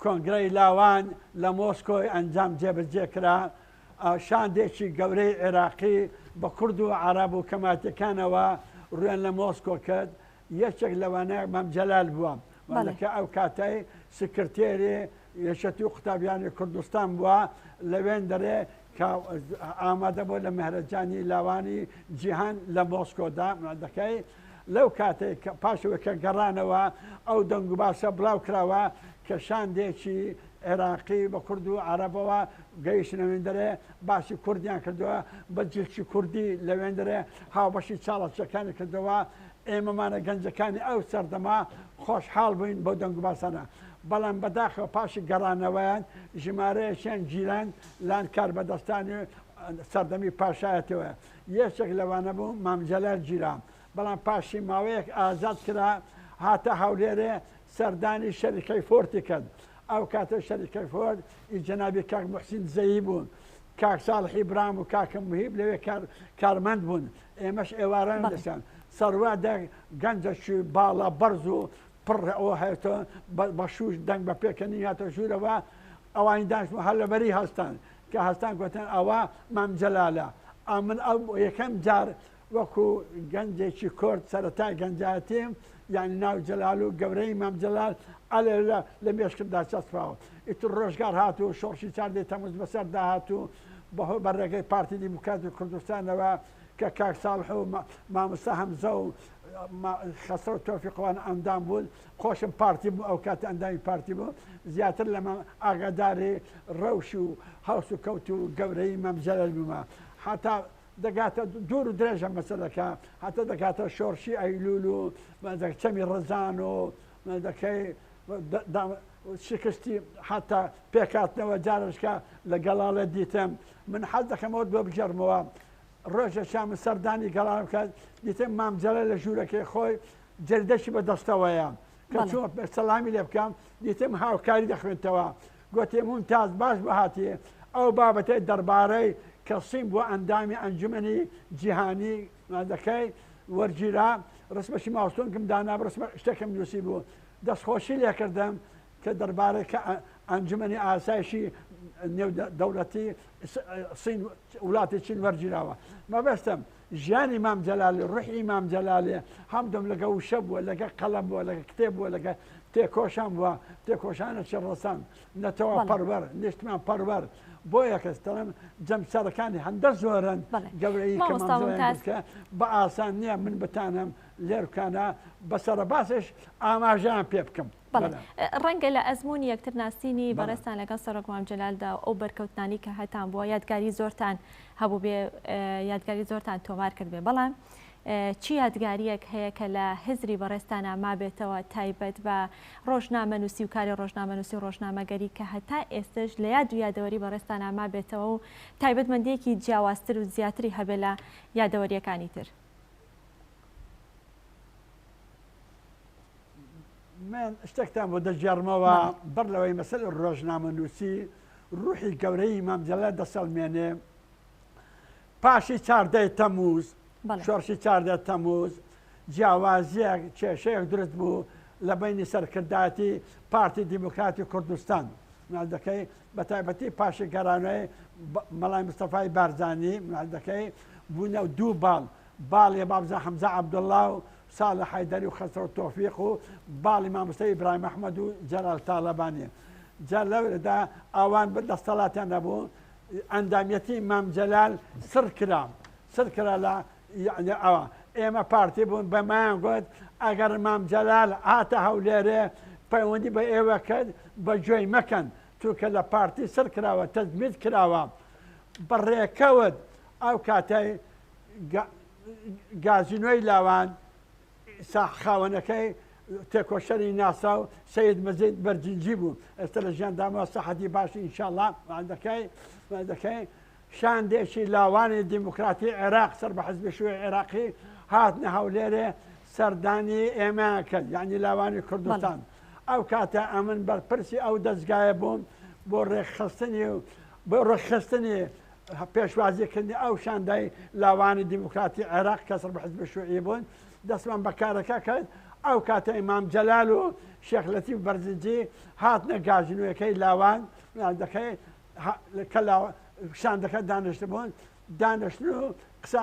کۆنگرەی لاوان لە مۆسکۆی ئەنجام جێبەجێ کرا، شاندێکی گەورەی عێراقی بە کورد و عەرەب و کەمایەتیەکانەوە ڕویان لە مۆسکۆ کرد، یەکێک لەوانە مام جەلال بووە کە ئەو کاتەی سکرتێری یەکێتی قوتابیانی کوردستان بووە لەوێندەرێ کە ئامادە بووە لە مەهرەجانی لاوانی جیهان لە مۆسکۆدا دەکەی لەو کاتێک کە پاشەوە کە گەڕانەوە ئەو دەنگ و باسە بڵاو کراوە کە شاندێکی عێراقی بە کورد و عەرەبەوە گەیشتنە وێندەرێ باسی کوردیان کردووە بە جلکی کوردی لە وێندەرێ هاوبەشی چاڵەچەکانی کردەوە ئێمەمانە گەنجەکانی ئەو سەردەما خۆشحاڵ بووین بەو دەنگ و باسانە بەڵام بەداخەوە پاشی گەڕانەوەیان ژمارەیەکیان گیران لان کاربەدەستانی سەردەمی پاشایەتەوە یەکێک لەوانە بوو مام جەلال گیرا بەڵام پاشی ماوەیەک ئازاد کرا هاتە هەولێرێ سەردانی شەریکەی فۆرتی کرد ئەو کاتە شەریکەی فۆرد ئی جەنابی کاک موحسین دزەیی بوو کاک ساڵحی برام و کاکە موهیب لەوێ کار کارمەند بوون ئێمەش ئێواران دەچان سەروا دە گەنجەکی باڵا بەرز و پڕ ئەوە هاتە بە شوش دەنگ بە پێکەنین هاتە ژوورەوە ئەوانی داشت هەر لەبەری هەستان کە هەستان گوتن ئەوە مام جەلالە ئەمن ئەو یەکەم جار وەکو گەنجێکی کورد سەرەتای گەنجایەتیم یانی ناو جەلال و گەورەی مام جەلال ئەلێرە لە مێشکمدا چەسپاوە. ئیتر ڕۆژگار هات و شۆڕشی چاردەی تەمووز بەسەردا هات و بەهۆ بە ڕێگەی پارتی دیموکراتی کوردستانەوە کە کاک ساڵح و مامۆستا هەمزە و خەسرەو تۆفیقوان ئەندام بوون، خۆشم پارتی بووم ئەو کاتە ئەندامی پارتی بووم، زیاتر لەمە ئاگاداری ڕەوش و هەڵسوکەوت و گەورەیی مام جەلال بوومە. هەتا دەگاتە دوور و درێژە مەسەلەکە هەتا دەگاتە شۆڕشی ئەیلول و چەمی ڕزان و دەکەی شکستی حتا پێکاتنەوە جارشکە لە گەڵاڵە دیتم من حەز دەکەمەوە بۆ بگێڕمەوە ڕۆژە شام سەردانی گەڵاڵ بکات دیتم مام جەلال لە ژوورەکەی خۆی جەردەشی بە دەستەوەیە کە چۆن سەلامی لێ بکەم دیتم هاوکاری دەخوێنتەوە گۆتی، مومتاز باش بهاتی ئەو بابەتەی دەربارەی کە سین بووە ئەندامی ئەنجومەنی جیهانی دەکەی وەرگیرا، ڕسمەکی ماوستۆنگم دانابوو ڕسمە شتێکم نووسیبوو دەستخۆشی لێکردم کە دەربارەی کە ئەنجومەنی ئاسایشی نێو دەوڵەتی سین وڵاتی چین وەرگیراوە. مەبەستم ژیانی مام جەلالی، ڕوحی مام جەلالی هەمدەم لەگە وشە بووە، لەگە قەڵەم بووە، لەگە کتێب بووە، لەگە تێکۆشان بووە، تێکۆشانێکی ڕەسەن، نەتەوە پەروەر، نیشتمان پەروەر. بۆیە کەس دەڵێم جەمسەرەکانی هەندە زۆرن، گەورەیی کە مام جەلالیان کە بە ئاسان نییە من بتانم لێرکانە بە سەرەباسش ئاماژەیان پێ بکەم. بەڵێ ڕەنگە لە ئەزموونی یەکتر ناسینی بەڕێزتان لەگەڵ سەرۆک مام جەلالدا و ئەو بەرکەوتنانی کە هەتان بووە یادگاری زۆرتان هەبووبێ یادگاری زۆرتان تۆمار کردبێ بەڵام چی یادگاریەک هەیە کە لە هزری بەڕێزتانا مابێتەوە تایبەت بە ڕۆژنامەنووسی و کاری ڕۆژنامەنووسی و ڕۆژنامەگەری کە هەتا ئێستش لە یاد و یادەوەری بەڕێزتانا مابێتەوە و تایبەتمەندیەکی جیاوازتر و زیاتری هەبێ لە یادەوەریەکانی تر؟ من شتێکتان بۆ دەگێڕمەوە بەر لەوەی مەسەلە ڕۆژنامەنووسی ڕوحی گەورەی مام جەلال دەسەلمێنێ پاشی چاردەی تەموز شۆڕشی چاردە تەموز جیاوازیەک کێشەیەک دروست بوو لە بینی سەرکردایەتی پارتی دیموکراتی کوردستان دەکەی بە تایبەتی پاشی گەرانەوەی مەلای مستەفای بارزانی دەکەی بوونە دوو باڵ باڵی بابزا حەمزە عەبدوڵڵا و ساڵح حەیدەری و خەسرەو تۆفیق و باڵی مامۆستا ئیبراهیم ئەحمەد و جەلال تاڵەبانی. جا لەورەدا ئەوان بە دەستەڵاتیان نەبوو، ئەندامیەتی مام جەلال سڕ کرا، سڕ کرا لە یەعنی ئەوە. ئێمە پارتی بوون بەمایان گوت ئەگەر مام جەلال هاتە هەولێرێ پەیوەندی بە ئێوە کرد بە گوێی مەکەن، چونکە لە پارتی سڕ کراوە، تەجمید کراوە. بە ڕێکەوت ئەو کاتەی گازینۆی لاوان خاوەنەکەی تێکۆشەری ناسراو سید مەزید بەرجنجی بوو ئێستا لە ژیان دامەوە سەحەتی باشی ئینشاءاللە دەکەی دەکەی شاندێکی لاوانی دیموکراتی عێراق سەر بە حزبی شوعی عێراقی هاتنە هەولێرێ سەردانی ئێمەیان کرد یعنی لاوانی کوردستان ئەو کاتە ئەمن بەرپرسی ئەو دەستگایە بووم بۆ ڕێکخستنی و بۆ ڕێکخستنی پێشوازیکردنی ئەو شاندەی لاوانی دیموکراتی عێراق کە سەر بە حزبی شوعی بوون، دەستمان بە کارەکە کرد، ئەو کاتەی مام جەلال و شێخ لەتیف بەرزنجی هاتنە گازینۆیەکەی لاوان دەکەی کە شاندەکە دانیشتبوون، دانیشتن و قسە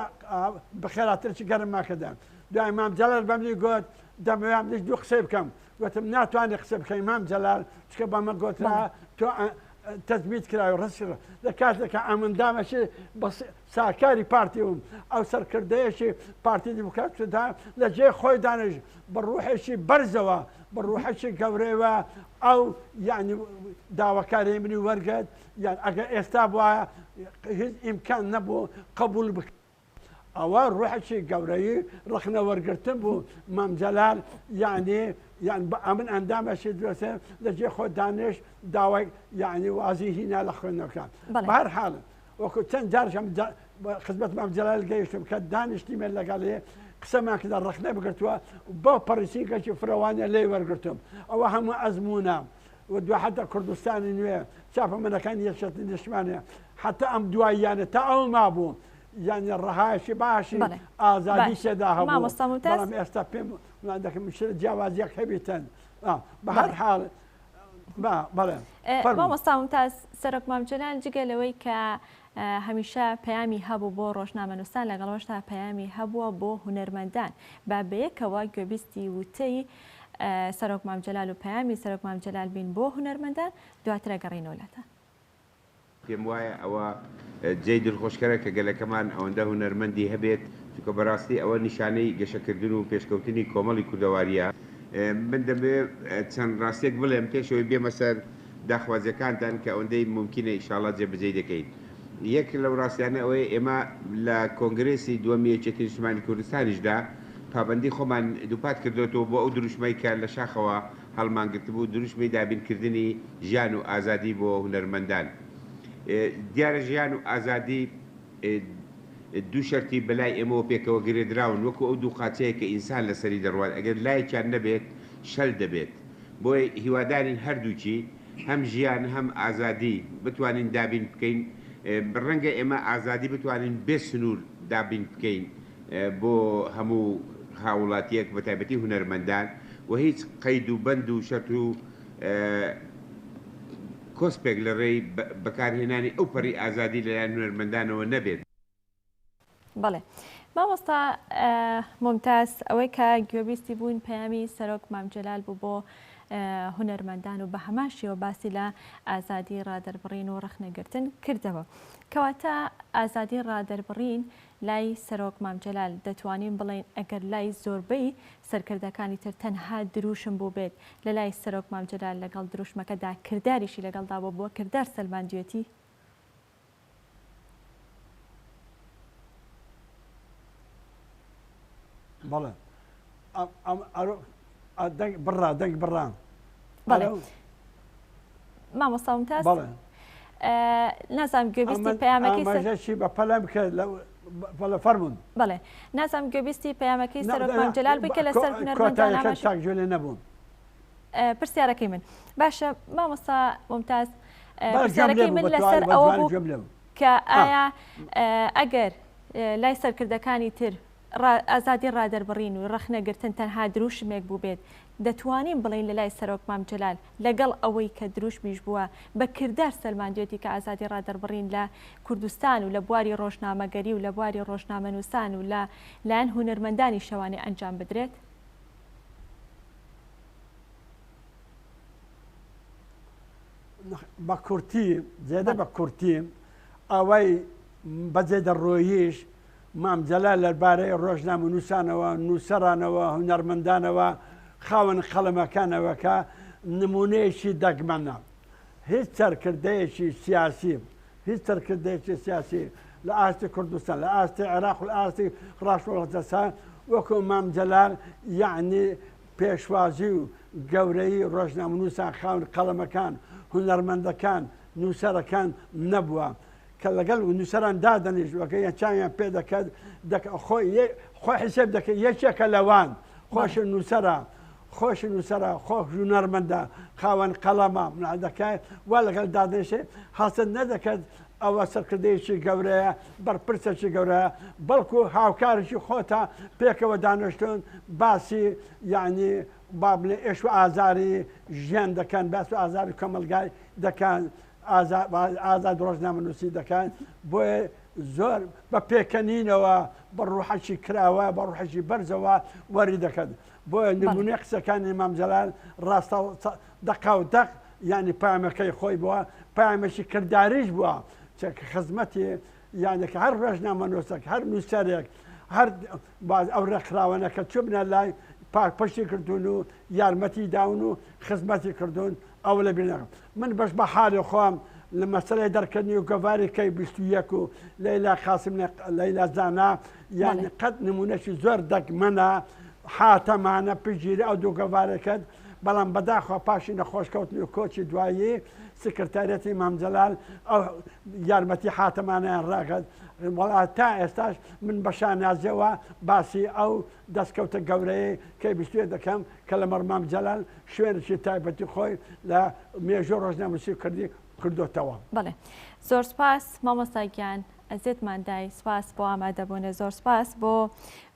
بەخێراترێکی گەرممان کردن. دوای مام جەلال بە منی گوت دەمەوێ منیش دوو قسەی بکەم، گوتم ناتوانانی قسە بکەی مام جەلال چکە بە من گوترا تۆ تەجمید کراوی ڕست کرا لە کاتێکا ئەمەندامەکی بە ساکاری پارتی بووم ئەو سەرکردەیەکی پارتی دیموکرات کوردستان لە جێی خۆی دانیشت بە ڕوحێکی بەرزەوە بە ڕوحێکی گەورەیەوە ئەو یعنی داواکاری منی وەرگرت یان ئەگەر ئێستا بوایە هیچ ئیمکان نەبوو قبول بکە ئەوە ڕوحێکی گەورەی ڕەخنە وەرگرتن بوو مام جەلال یعنی یان بە ئەمن ئەندامەشی درۆسێ لە جێ خۆ دانێش داوای یعنی وازی هینا لە خوێندنەکان بەهەر حاڵ وەکو چەند جارشم خزمەت مام جەلال گەیشتم کە دانیشتیمە لەگەڵێ قسەمان کردە ڕەخنە بگرتووە بەو پەڕیسینکەکی فرەوانە لێی وەرگرتم ئەوە هەموو ئەزمونە و دو حتا کوردستانی نوێ چاپەمەنەکانی یەکێتی نیشتمانە حتا ئەم دواییانە تا ئەو مابوو یانی ڕەهایەکی باشی ئازادی تێدا هەبوو مامۆستا ممتاز بەڵام ئێستا پێم دەکەم مشکلە جیاوازیەک هەبیتن بە هەر حاڵ بەڵێ مامۆستا ممتاز سەرۆک مام جەلال جگە لەوەی کە هەمیشە پەیامی هەبوو بۆ ڕۆژنامەنووسان لەگەڵەوەشدا پەیامی هەبووە بۆ هونەرمەندان با بەیەکەوە گوێبیستی وتەی سەرۆک مام جەلال و پەیامی سەرۆک مام جەلال بین بۆ هونەرمەندان دواتر ئەگەڕێینەوە لاتان. پێم وایە ئەوە جێی دلخۆشکەرە کە گەلەکەمان ئەوەندە هونەرمەندی هەبێت، چونکە بەراستی ئەوە نیشانەی گەشەکردن و پێشکەوتنی کۆمەڵی کوردەوارییە. من دەمەوێت چەند ڕاستیەک بڵێم پێش ئەوەی بێمە سەر داخوازیەکانتان کە ئەوەندەی مومکینە ئیشاڵا جێبەجێی دەکەین. یەک لەو ڕاستیانە ئەوەیە ئێمە لە کۆنگرێسی دووەمی یەکێتی نیشتمانی کوردستانیشدا پابەندی خۆمان دووپات کردۆتەوە بۆ ئەو دروشمەی کە لە شاخەوە هەڵمانگرتبوو، دروشمی دابینکردنی ژیان و ئازادی بۆ هونەرمەندان. دیارە ژیان و ئازادی دوو شەرتی بەلای ئێمەوە پێکەوە گرێدراون، وەکو ئەو دوو قاچەیە کە ئینسان لەسەری دەڕوات، ئەگەر لایەکیان نەبێت شەل دەبێت. بۆیە هیوادارین هەردووکی هەم ژیان هەم ئازادی بتوانین دابین بکەین. ڕەنگە ئێمە ئازادی بتوانین بێ سنوور دابین بکەین بۆ هەموو هاووڵاتییەک بەتایبەتی هونەرمەندان و هیچ قەید و بەند و شەرت و کۆسپێک لە ڕێی بەکارهێنانی ئەو پەڕی ئازادی لەلایەن هونەرمەندانەوە نەبێت. بەڵێ مامۆستا مومتاز ئەوەی کە گوێبیستی بووین پەیامی سەرۆک مام جەلال بوو بۆ هونەرمەندان و بە هەمان شێوە باسی لە ئازادی ڕادەربڕین و ڕەخنەگرتن کردەوە. کەواتە ئازادی ڕادەربڕین لای سەرۆک مام جەلال دەتوانین بڵێین ئەگەر لای زۆربەی سەرکردەکانی تر تەنها دروشم بووبێت لە لای سەرۆک مام جەلال لەگەڵ دروشمەکەدا کرداریشی لەگەڵدا بووە بۆ کردار سەلماندوێتی؟ بەڵێ دەنگ بڕا دەنگ بڕا بەڵێ مامۆستا ممتاز بەڵێ نازانم گوێبیستی پەیامەکەی ئاماژەشی بە پەلەم کرد لە فەرمونون بەڵێ نازانم گوێبیستی پەیامەکەی سەرۆک مام جەلال بکە لەسەر هونەرمەندان تاک گوێ لێ نەبووم پرسیارەکەی من باشە مامۆستا ممتاز پرسیارەکەی من لەسەر ئەوە بوو کە ئایا ئەگەر لای سەرکردەکانی تر ئازادی ڕادەربڕین و ڕەخنەگرتن تەنها دروشمێک بووبێت، دەتوانین بڵێین لەلای سەرۆک مام جەلال لەگەڵ ئەوەی کە دروشمیش بووە بە کردار سەلماندوێتی کە ئازادی ڕادەربڕین لە کوردستان و لە بواری ڕۆژنامەگەری و لە بواری ڕۆژنامەنووسان و لە لایەن هونەرمەندانیشەوانێ ئەنجام بدرێت؟ بە کورتی، زێدە بە کورتی ئەوەی بە زێدەڕۆییش مام جەلال لەربارەی ڕۆژنامەنووسانەوە، نووسەرانەوە، هونەرمەندانەوە، خاوەن قەڵەمەکانەوە کە نموونەیەکی دەگمەنە. هیچ سەرکردەیەکی سیاسی، هیچ سەرکردەیەکی سیاسی لە ئاستی کوردستان، لە ئاستی عێراق و لە ئاستی ڕاشوڵاتەسان وەکوو مام جەلال یەعنی پێشوازی و گەورەیی ڕۆژنامەنووسان، خاوەن قەڵەمەکان، هونەرمەندەکان، نووسەرەکان نەبووە. کە لەگەڵ نووسەران دادەنیشت وەکە یان چاویان پێ دەکەت دەک خۆی خۆی حیسێب دەکرد یەکێکە لەوان خۆش نووسەرە خۆش نووسەرە خۆش هونەرمەندە خاوەن قەڵەمە دەکات وا لەگەڵ دادنیشێ هەستت نەدەکرد ئەوە سەرکردەیەکی گەورەیە بەرپرسێکی گەورەیە بەڵکو هاوکارێکی خۆتە پێکەوە دانیشتون باسی یعنی با بڵێ ئێش و ئازاری ژیان دەکەن باس و ئازاری کۆمەڵگای دەکەن ئازاد ڕۆژنامەنووسی دەکات بۆیە زۆر بە پێکەنینەوە بە ڕوحەکی کراوە بە ڕوحەکی بەرزەوە وەری دەکەن بۆیە نمونەی قسەکانی مام جەلال ڕاستە دەقا و دەق یعنی پامەکەی خۆی بووە پامێکی کردداریش بووە چەکە خزمەتی یانەکە هەر ڕۆژنامەنووسێک هەر نووسەرێک هەر باز ئەو ڕێکخراوانە کە چوبنە لای پاکپشتی کردوون و یارمەتی داون و خزمەتی کردوون ئەوە لە بیر نەکەم من بەش بە حالی خۆم لە مەسەلەی دەرکردنی و گۆڤاری کەی 21 و لەیلا قاسم لەیلا زانا یعنی قەت نمونەشی زۆر دەگمەنە حاتەمانە پشتگیری ئەو دوو گۆڤارە کرد بەڵام بەداخەوە پاشی نەخۆشکەوتن و کۆچی دوایی سکرتاریەتی مام جەلال ئەو یارمەتی حاتەمانیان ڕاگەت وەڵا تا ئێستاش من بە شانازیەوە باسی ئەو دەستکەوتە گەورەیەی کەی 21 دەکەم کە لەمەڕ مام جەلال شوێنێکی تایبەتی خۆی لە مێژوو ڕۆژنامەنووسی کوردی کردۆتەوە. بەڵێ زۆر سپاس مامۆستا گیان ئەزێتمان دای سپاس بۆ ئامادەبوونت زۆر سپاس بۆ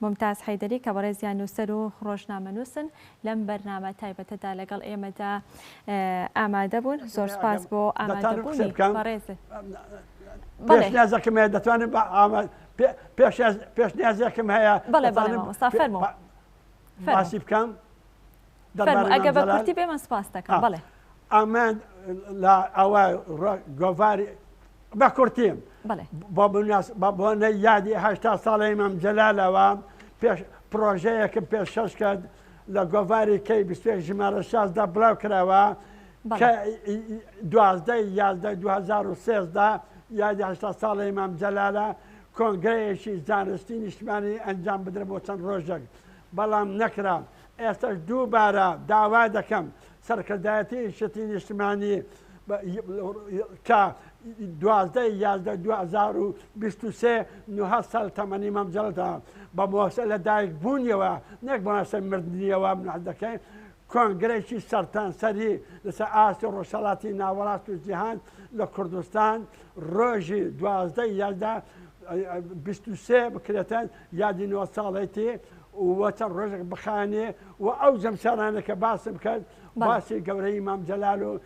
مومتاز حەیدەری کە بەڕێزیان نووسەر و ڕۆژنامەنووسن لەم بەرنامە تایبەتەدا لەگەڵ ئێمەدا ئامادە بوون زۆر سپاس بۆ دەتانم قسە ئامادەبوونی بکەم بەڕێزت. پێشنیازەکەم هەیە دەتوانم پێشنیازێکم هەیە بەڵێ بەڵێ مامۆستا فەرموو باسی بکەم ئەگە بە کورتی بێ من سپاس دەکەم بەڵێ ئەمە لە ئەوە گۆڤاری بە کورتیم بە بۆنە یادی هشتا ساڵی مام جەلالەوە پێش پرۆژەیەکم پێشکەش کرد لە گۆڤاری کەی 21 ژمارە 16 بڵاو کراوە کە 12 11 2013 یادی هشتا ساڵی مام جەلالە کۆنگرەیەکی زانستی نیشتمانی ئەنجام بدرێ بۆ چەند ڕۆژێک بەڵام نەکرا ئێستاش دووبارە داوا دەکەم سەرکردایەتی یەکێتی نیشتمانی کە 12 11 2023 نوهە ساڵ تەمەنی مام جەلالدا بە مۆسە لە دایک بوونیەوە نەک بە مۆسە مردنیەوە دەکەین کۆنگرەیەکی سەرتانسەری لەسەر ئاستی ڕۆژهەڵاتی ناوەڕاست و جیهان لە کوردستان ڕۆژی 12 11 23 بکرێتە یادی نۆ ساڵێتی و چەند ڕۆژێک بخانێ و ئەو جەمسەرانە کە باسم کرد باسی گەورەی مام جەلال و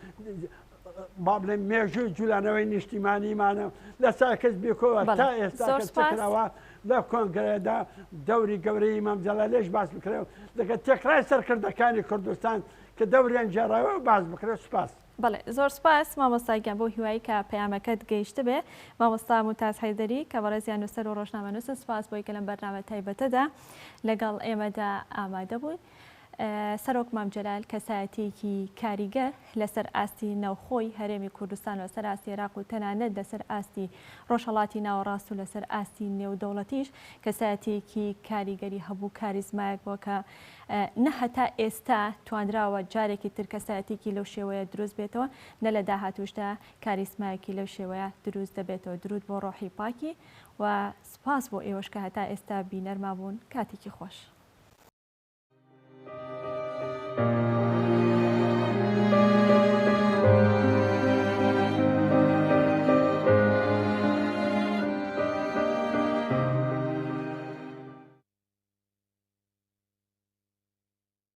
با بڵێم مێژووی جولانەوەی نیشتیمانیمانە لە ساکس بیکۆوە تا ئێستا کراوە لە کۆنگرەدا دەوری گەورەی مام جەلالێش باس بکرێ و دەگە تێکڕای سەرکردەکانی کوردستان کە دەوریان گێڕاوە باس بکرێت سوپاس. بەڵێ زۆر سوپاس مامۆستا گیان بەو هیوای کە پەیامەکەت گەیشتبێ مامۆستا مومتاز حەیدەری کە بەڕێزیان نووسەر و ڕۆژنامەنووسن سوپاس بۆی کە لەم بەرنامە تایبەتەدا لەگەڵ ئێمەدا ئامادە بوون. سەرۆک مام جەلال کەسایەتییەکی کاریگەر لەسەر ئاستی ناوخۆی هەرێمی کوردستان و لەسەر ئاستی عێراق و تەنانەت لەسەر ئاستی ڕۆژهەڵاتی ناوەڕاست و لەسەر ئاستی نێودەوڵەتیش کەسایەتییەکی کاریگەری هەبوو، کاریزمایەک بووە کە نە هەتا ئێستا توانراوە جارێکی تر کەسایەتییەکی لەو شێوەیە دروست بێتەوە، نە لە داهاتووشدا کاریزمایەکی لەو شێوەیە دروست دەبێتەوە. دروود بۆ ڕۆحی پاکی و سوپاس بۆ ئێوەش کە هەتا ئێستا بینەرمان بوون. کاتێکی خۆش.